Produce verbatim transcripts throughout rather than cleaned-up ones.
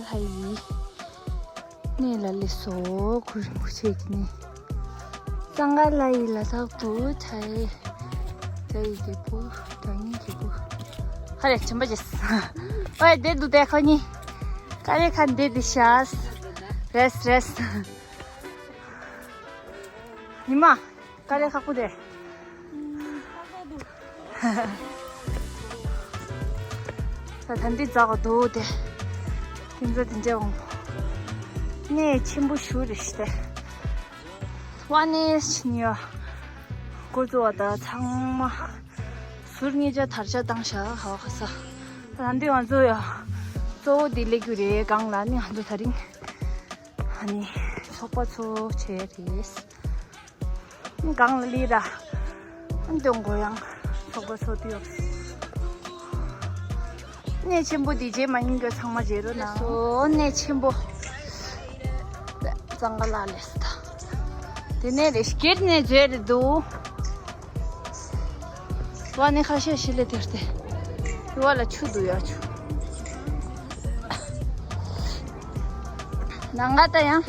ལྷ་ཡི་གནས་ལ་སླེབས་སོ། གུ་རུ་རིན་པོ་ཆེ་གི་གནས། གཙང་ཁ་ལྷ་ཡི་ལ་དྭགས་དུ་ཆ་ཡི། ཆ་ཡི་རྒྱལ་པོ། གྲངས་ངེས་རྒྱལ་པོ། ཧ་རེ་ཆེན་པོ་ཅེས། ཨོའི་བསྡད་འདུག་སྟེ་ཁོ་གཉིས། ཀ་རེ་ཁ་བསྡད་དེ་ཤག་རེས་རེས། ཉི་མ། དཀའ་ལས་ཁག་པོ་རེད། ད་ད་འདི་འཛག་གོ་འདུག་དེ། ཁྱིམ་ཚང་དེ་འདྲ་འོང་། གནས་ཆེན་པོ་ཞུ་རེ་ཞིག་སྟེ། ཝ་ནེ་ཕྱི་ཉོ། འགོ་བཙུགས་པ་དང་ཚང་མ། ཟུར་གཉིས་ཆ་དར་ཆ་བཏང་བཞག་ཧ་ག་ས། ད་འདི་ང་ཚོ་ཡ། གཙོ་བོ་འདི་སླེབས་རྒྱུ་རེད་སྒང་ལ་ནི་ང་ཚོ་ད་རིང་། ཨ་ནི། ཚོགས་པ་ཚོ་བྱས་རེད། གང་ལ་ལི་ར། འདོན་གོ་ཡང་། ཚོགས་པ་ཚོགས་དུས། གནས་ཆེན་པོ་འདི་རྗེས་མ་ཡིན་གྱི་ཚང་མ་མཇལ་རོགས་གནང་། སོ་གནས་ཆེན་པོ། གཙང་ཁ་ལ་ལས་ད། དེ་ནས་རེ་སྐྱེར་ནས་མཇལ་རེ་འདུག་ཝ་ནི་ཁ་ཤས་ཤི་ལེ་དེར་ཏེ། ཝ་ལ་ཆུ་འདུག་ཡ་ཆུ། ནང་ག་ད་ཡང་།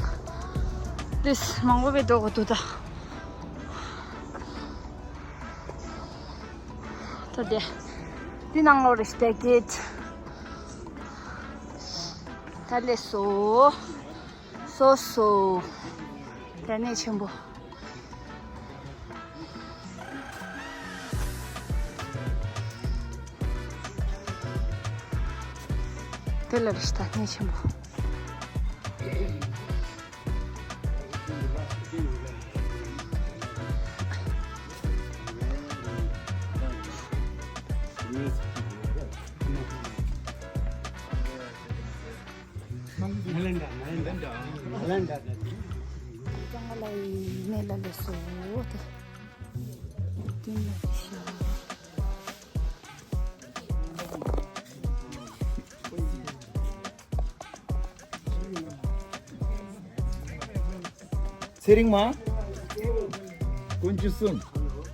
དེས་མང་པོ་བས་འགྲོ་གོ་འདུག་ད། ད་དེ། འདི་ནང་ལོགས་རེ་ཞིག་དེ་གེད། ད་ལས་སོ། སོ་སོ། དེ་ནས་ཆེན་པོ། དེ་ལ་རེ་ཞིག་ད་ནས་ཆེན་པོ། ཚེ་རིང་མ། དཀོན་མཆོག་གསུམ།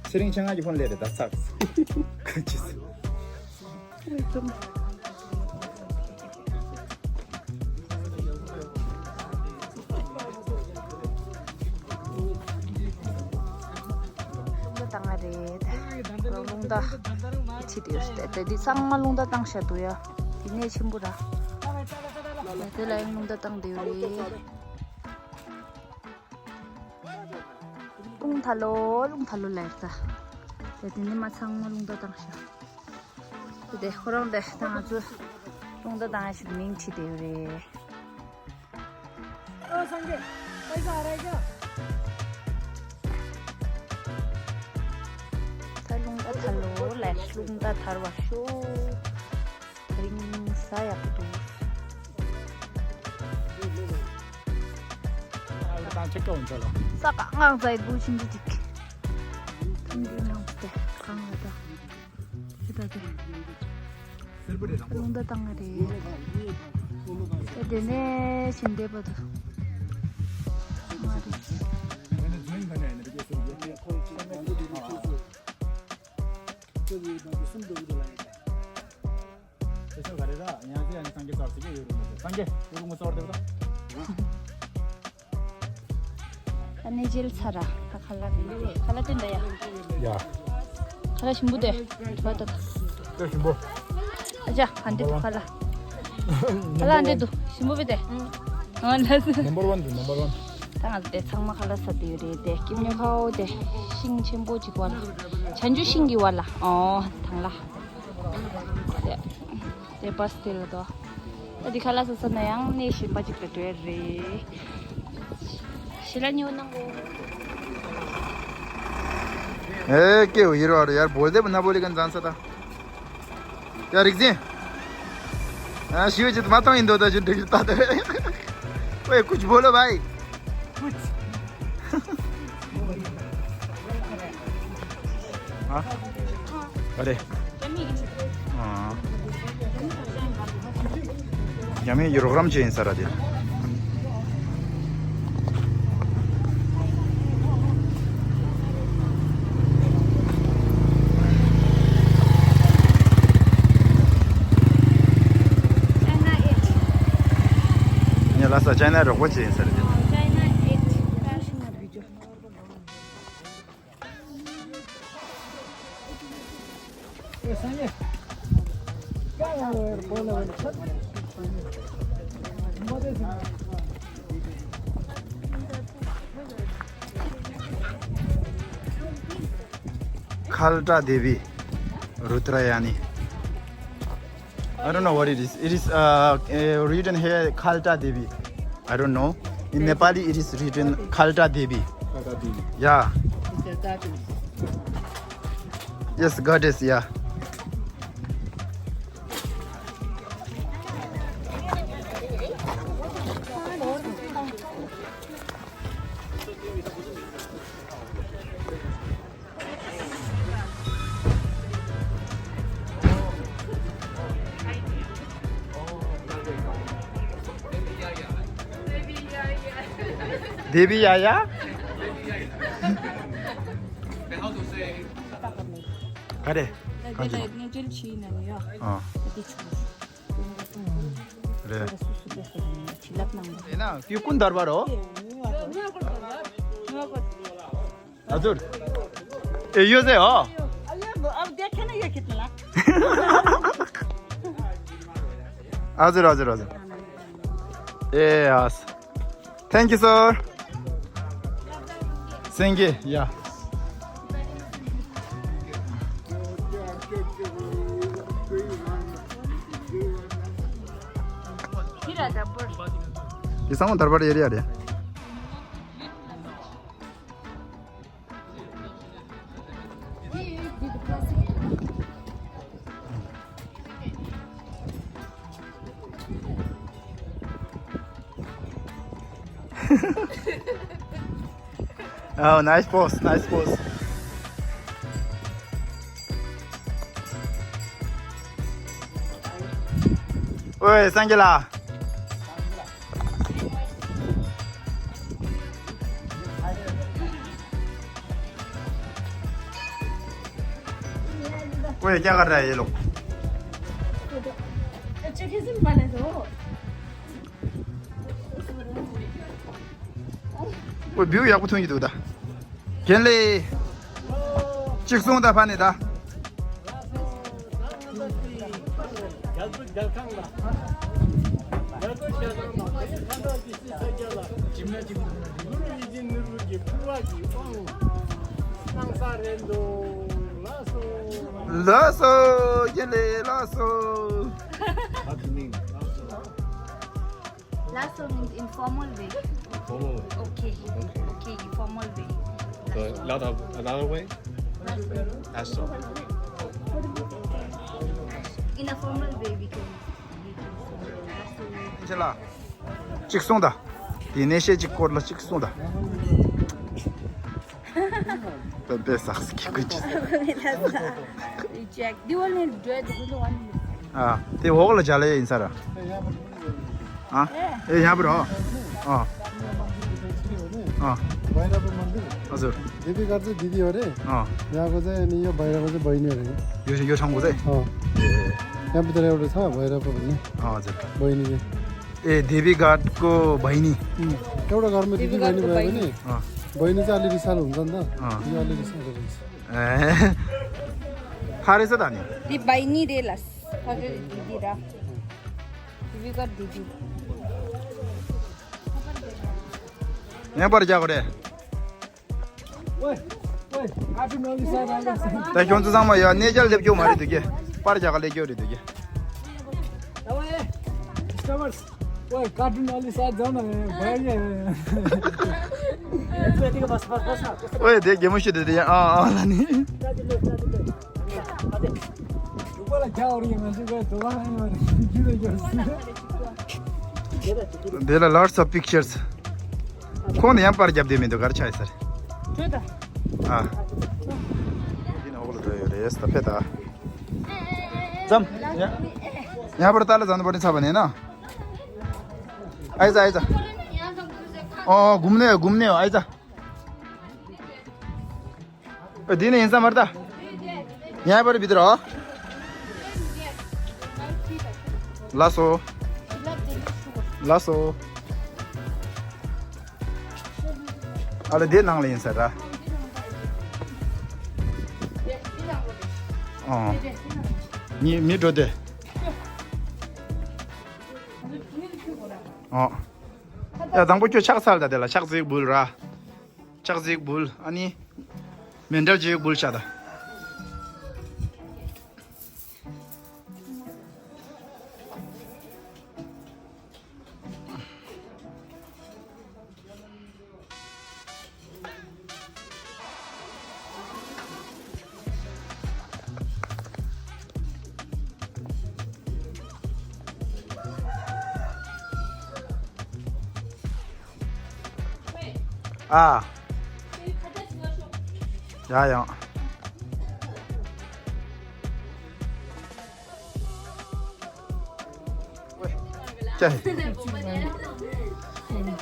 ཚེ་རིང་ཆང་ང་གི་ཕོན་ལས་རེད་ད་ཚགས། དཀོན་མཆོག་གསུམ། རླུང་རྟ་བཏང་ང་རེད། རླུང་རྟ་ཁྲིད་དེ་ཡོད་རེད། དེ་འདི་ཚང་མ་རླུང་རྟ་བཏང་བཞག་འདུག་ཡ། དེ་གནས་ཆེན་པོ་ར། དེ་ལ་ཡང་རླུང་རྟ་བཏང་བསྡད་ཡོད་རེད། རླུང་ཐ་ལོ་རླུང་ཐ་ལོ་ལ་ཡོད་ད། དེ་དེ་ནས་མ་ཚང་མ་རླུང་རྟ་བཏང་བཞག་དེ་ཁོ་རང་དེ་ད་ང་ཚོ་རླུང་རྟ་བཏང་ཡ་ཞིག་མིང་ཁྲིད་དེ་ཡོད་རེད། ད་རླུང་རྟ་ཐར་ལོ་ལ་རླུང་རྟ་ཐར་བ་ཤོག་དེ་རིང་ས་ཡག་པོ་འདུག་ས་གང་ངང་ཚ་ཡི་བུ་ཆུང་ཆུང་ཅིག་ཐུང་ཐུང་ངང་དེ་གང་ལ་ད། ད་ལྟ་དེ། རླུང་རྟ་བཏང་ང་རེད། ད་དེ་ནས་ཕྱིན་བསྡད་པ་དུ། མ་རེད། ཨ་ནེ་ཇེལ་ཚ་ར། ད་ཁ་ལག་ཁ་ལག་སྟོན་ད་ཡ། ཡ། ཁ་ལག་ཞིམ་པོ་དེ། བ་ད་ད། དེ་ཞིམ་པོ། ཨ་ཅག་ག་འདྲ་འདུག་ཁ་ལག་ཁ་ལག་འདྲ་འདུག་ཞིམ་པོ་བི་དེ། ཨ་ལ། Number one འདུག Number one། ད་ང་ཚོ་དེ་ཚང་མ་ཁ་ལག་ཟ་དེ་ཡོད་རེད་དེ། ཀིམ་ཉོ་ཁའོ་དེ། ཤིང་ཆེན་པོ་ཅིག་བ་ལ། བྱང་ཆུབ་ཤིང་གི་བ་ལ། ཨོ། ཐང་ལ། དེ་དེ་བ་སྟེ་ལ་དོ། ད་འདི་ཁ་ལག་ཟ་ས་ན་ཡང་གནས་གཞན་པ་ཅིག་ཏུ་འགྲོ་ཡ་རེད། ཞི་ལ་ཉོ་གནང་གོ། ཨེ་ཀེ་ཡིར་བ་རུ་ཡར་བོལ་དེ་བ་ན་བོ་ལི་གན་ཛན་ས་ད། ཡ་རིག་འཛིན། ཨ་ཞི་བ་ཅིག་མ་བཏང་ཡིན་འདོད་ད་ཅི་འགྲིག་ད་ད། ཨོའི་ཀུཆ་བོ་ལོ་བྷའི། ཀུཆ། ཨ། ཨ་རེ། ཨ། རྒྱ་མིའི་རོགས་རམ་བྱེད་ཡིན་ས་ར་དེ། ཅའི་ན་རོགས་པ་བྱེད་ཡིན་ས་རེད། Khalta Devi Rudrayani. I don't know what it is. It is uh, uh, written here Khalta Devi. I don't know. In Nepali, it is written Khalta Devi. Khalta Devi. Yeah. It's a goddess. Yes, goddess, yeah. Devi Yaya? ག་རེ། གང་བྱུང་། ཨ། རེད། ཡིན་ན་དེ་ཀུན་དར་བ་རོ། हजुर। ए यो चाहिँ हो। हजुर, हजुर, हजुर। ए हस्। Thank you, sir. Thank you. Yeah. This is दरबार एरिया रे। Oh, nice pose, nice pose. ओए संगीला। ओए क्या कर रहा है ये लोग? ཨོ་བིའུ་ཡག་པོ་ཐོན་གྱི་འདུག་ད། རྒན་ལགས། གཅིག་གསུངས་ད་ཕ་ནས་ད། ལགས་སོ། རྒན་ལགས་ལགས་སོ། What do you mean? Lasso means in formal way. Formal way. Okay. Okay. Okay, in formal way. So, Lasso. Lot of, another way? Lasso. Lasso. In a formal way, we can, we can say lasso. ཅི་ལ། གཅིག་གསུངས་ད། དེ་ནས་བཤད་གཅིག་སྐོར་ལ་གཅིག་གསུངས་ད། པེ་པེ་སག་སི་ཁི་ཀུ་ཅི། Reject. The one in red, the one in ཨ། དེ་འོག་ལ་ཇ་ལེ་ཡིན་ས་ར། ཨ། ཨེ་ཡ་པ་ར། ཨ། ཨ། भैरव मन्दिर। हजुर। देवी घर चाहिँ दिदी हो अरे। अँ। यहाँको चाहिँ अनि यो भैरव चाहिँ बहिनी हो अरे। यो यो ठाउँको चाहिँ। अँ। ए। यहाँभित्र एउटा छ भैरव भन्ने। अँ, हजुर। बहिनी चाहिँ। ए देवी घाटको बहिनी। उम्, एउटा घरमा दिदी बहिनी भयो भने अँ। बहिनी चाहिँ अलि रिसाल हुन्छ नि त। अँ। यो अलि रिसाल रहेछ। ए। थाहा रहेछ त अनि। ती बहिनी रे लस। हजुर दिदी र। देवी घाट दिदी। यहाँ पर जाएको रे। ད་ཁྱོད་ཚོ་ཚང་མ་ཡ་གནས་མཇལ་སླེབས་རྒྱུ་མ་རེད་འདུག་གས། པར་རྒྱག་ག་སླེབས་རྒྱུ་རེད་འདུག་གས། ओए कार्टून वाली साथ जाओ ना भाई। ओए देख गेम शुरू दे दिया। हाँ हाँ लानी। ऊपर क्या हो रही है मैं तो बाहर नहीं मार। There are lots of pictures. ཁོང་ནས་ཡང་པར་རྒྱབ་བསྡད་མི་འདུག་གར་ཆགས་ཡོད་ས་རེད། ཨ། འདི་ནས་འོག་ལ་འགྲོ་ཡོད་རེད། ད་ཕེ་ད། ཙམ། ཡ། ཡ་པར་ཏཱ་ལ་ཙམ་པར་ནི་ཚ་བ་ནས་ན། ཨའི་ཙ་ཨའི་ཙ། ཨོ་གུམ་ནས་གུམ་ནས་ཨའི་ཙ། འདི་ནས་ཡིན་ས་མར་ད། ཡ་པར་བི་དར། ལ་སོ། ལ་སོ། ཨ་ལ་དེ་ནང་ལ་ཡིན་ས་ར། ཨོ། མི་མི་འགྲོ་དེ། ཨོ། ཡ་དང་པོ་ཁྱོད་ཕྱག་འཚལ་ད་དེ་ལ་ཕྱག་རྫིག་འབུལ་ར། ཕྱག་རྫིག་འབུལ། ཨ་ནི་མཎྜལ་ཅིག་འབུལ་བྱ་ད། ཨ། ཡ་ཡང་། ཅེ། ཤེལ་སྒོ་ཞིག་བཏགས་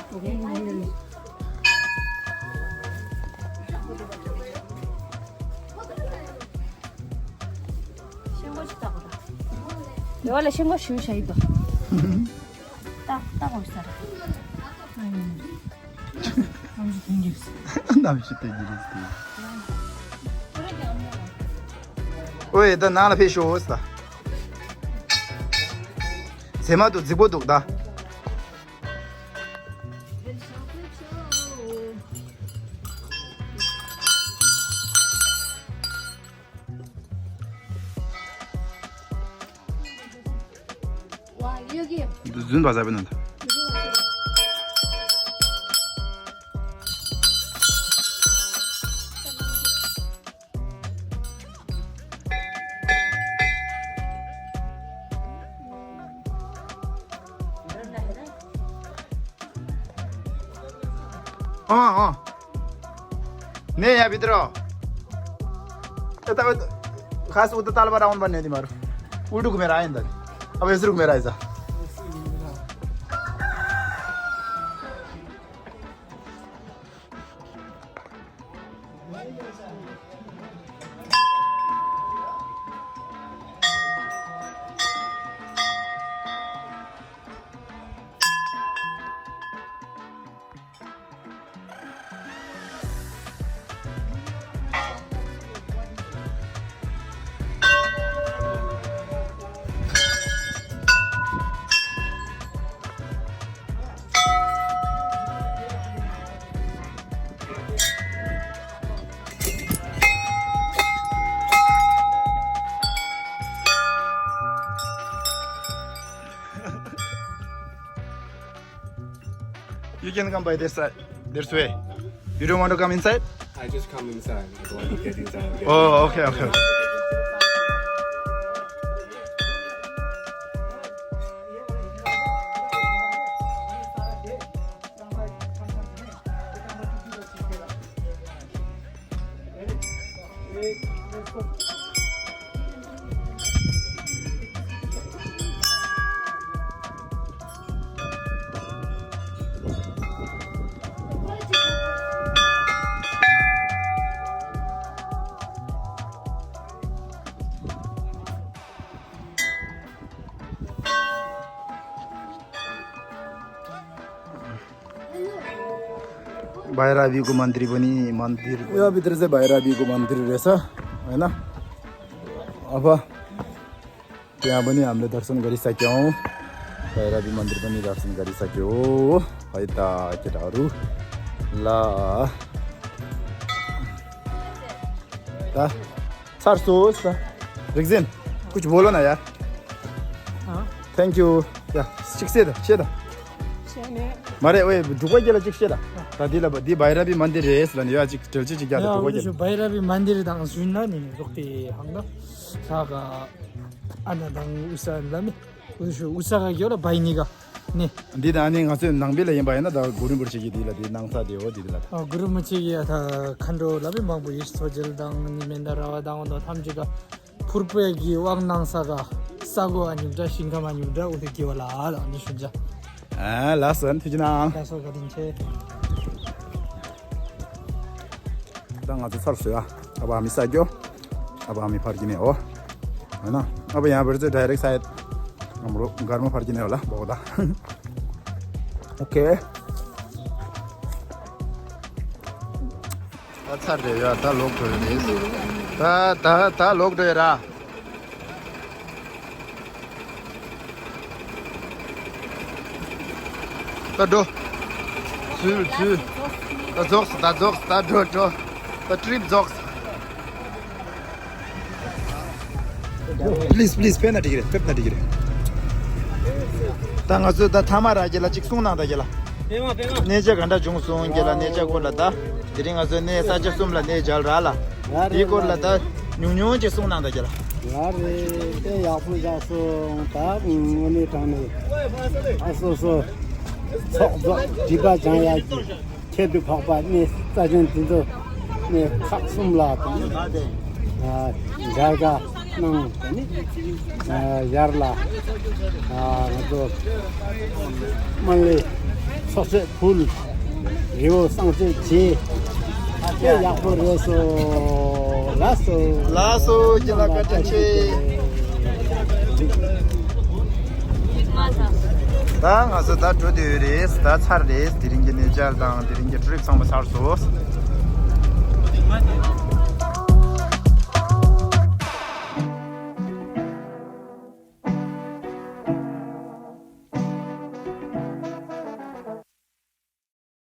པ་དང་། ལེ་བ་ལ་ཤེལ་སྒོ་ཞུ་བྱ་ཡི་དོ། ཏག་ཏག་འོང་ས་ར། གནམ་གཤིས་དེ་གི་རེད་དེ། ཨོའི་ད་ནང་ལ་ཕེབས་ཤོག་ཟེར་ད། ཟེ་མ་འདུག་རྫིག་པོ་འདུག་ད། རྫུན་པ་ཟ་བའི་ནང་དུ། ཨ་ཨ། ནས་ཡ་བི་དྲོ། ད་ད་ཁ་སུ་ད་ཏལ་བ་ར་འོན་པ་ནས་དི་མ་རུ། ཨུ་ཏུ་ཀུ་མེ་ར་ཡིན་ད། ཨ་བེ་སུ་རུ་ཀུ་མེ་ར་ཡིན་ས། You can come by this side, this way. You don't want to come inside? I just come inside. I don't want to get inside. Oh, okay, okay. भैरवीको मन्दिर पनि मन्दिर पनि। यो भित्र चाहिँ भैरवीको मन्दिर रहेछ, होइन? अब त्यहाँ पनि हामीले दर्शन गरिसक्यौँ। भैरवी मन्दिर पनि दर्शन गरिसक्यो है त केटाहरू। ल त छाड्छु होस् त। रिक्जिन, कुछ बोलो न यार। Thank you. या शिक्षे द छे द। मारे ओए ढुको गेला शिक्षे द। ད་འདི་ལ་འདི་བྷའི་ར་བི་མན་དིར་རེད་ལ་ནི་ཡ་ཅིག་འགྲེལ་བརྗོད་ཅིག་རྒྱག་ད་ཡ་ཐུག་པ་འུ་ཅག་བྷའི་ར་བི་མན་དིར་དང་ཟུན་ན་ནི་རོགས་དེ་ཧང་ད་ས་ག་ཨ་ན་དང་ཨུ་ས་ལ་མི་ཨུ་ཤུ་ཨུ་ས་ག་གྱོ་ལ་བྷའི་ནི་ག་ནི། འདི་ད་ནི་ང་ཚོའི་ནང་པའི་ལ་ཡིན་པ་ཡིན་ན་ད་གུ་རུ་རིན་པོ་ཆེ་གི་འདི་ལ་འདི་ནང་ས་དེ་འོ་འདི་ལ་ད། ཨ་གུ་རུ་རིན་པོ་ཆེ་གི་ཡ་ད་མཁའ་འགྲོ་ལ་མི་མང་པོ་ཡོད་ཤི་མཚོ་རྒྱལ་དང་ནི་མེ་མདའ་ར་བ་དང་འོ་ད་ཐམས་ཅད་ག་ཕུར་པའི་གི་དབང་གནང་ས་ག་ས་གོ་ཨ་ཉུག་འདྲ་ཞིང་ཁམས་ཨ་ཉུག་འདྲ་འུ་ཐུག་གི་བ་ལ་ཨ་ལ་ནི་ཤུན་ཅ། ཨ་ལགས་སོ་ཐུགས་རྗེ་གནང་། ལགས་སོ་བཀའ་དྲིན་ཆེ། ད་ང་ཚོ་ཚར་སོང་ཡ། ཨ་བ་མི་ས་གྱོ། ཨ་བ་མི་ཕར་གྱི་ནས་འོ། ཨ་ན་ཨ་བ་ཡང་བར་ཚེ་ཌའི་རེག་སའེད། ང་མོ་རོ་གར་མོ་ཕར་གྱི་ནས་འོ་ལ་བོག་ད། ཨོ་ཁེ། ད་ཚར་རེད་ཡ། ད་ལོག་འགྲོ་ཡ་རེད། ད་ད་ད་ལོག་འགྲོ་ཡ་ར། ད་འགྲོ། ཚུལ་ཚུལ། ད་རྫོགས་སོ། ད་རྫོགས་སོ། ད་འགྲོ་འགྲོ། ད་ཊི་རིབ་རྫོགས་སོ། པི་ལིས་པི་ལིས། ཕེབས་ན་འགྲིག་གི་རེད། ཕེབས་ན་འགྲིག་གི་རེད། ད་ང་ཚོ་ད་ཐ་མ་ར་རྒྱལ་ལ་གཅིག་གསུང་གནང་། ད་རྒྱལ་ལ། ཕེབས་མ་ཕེབས་མ། གནས་ཆ་ག་འདྲ་བྱུང་སོང་། རྒྱལ་ལ་གནས་ཆ་སྐོར་ལ། ད་དེ་རིང་ང་ཚོ་གནས་ས་ཆ་གསུམ་ལ་གནས་མཇལ་རག་ལ། ཡ་རེད། དེའི་སྐོར་ལ་ད་ཉུང་ཉུང་ཅིག་གསུང་གནང་། ད་རྒྱལ་ལ། ཡ་རེད། དཔེ་ཡག་པོ་བཞག་སོང་། ད་དངོས་གནས་དྲང་གནས་ཨ་སོ་སོ་ཚོགས་རྫོགས་སྒྲིབ་པ་སྦྱང་ཡག་གི་ཁྱད་དུ་འཕགས་པ་གནས་རྩ་ཆེན་དེ་ཚོ་གནས་ཁག་གསུམ་ལ་དང་། ཨ། མཇལ་ཁ་གནང་། དེ་ནས་ཨ་ཡར་ལ་ཨ་ང་ཚོ་སྨན་བླའི་ཚོགས་གསོག་ཕུལ། རི་བོ་བསང་གསོལ་བྱས། དཔེ་ཡག་པོ་རེད་སོ། ལགས་སོ། ལགས་སོ། རྒྱལ་ལ་བཀའ་དྲིན་ཆེ། ད་ང་ཚོ་ད་འགྲོ་བསྡད་ཡོད་རེད། ད་ཚར་རེད། དེ་རིང་གི་གནས་མཇལ་དང་དེ་རིང་གི་ཊི་རིབ་ཚང་མ་ཚར་སོང་།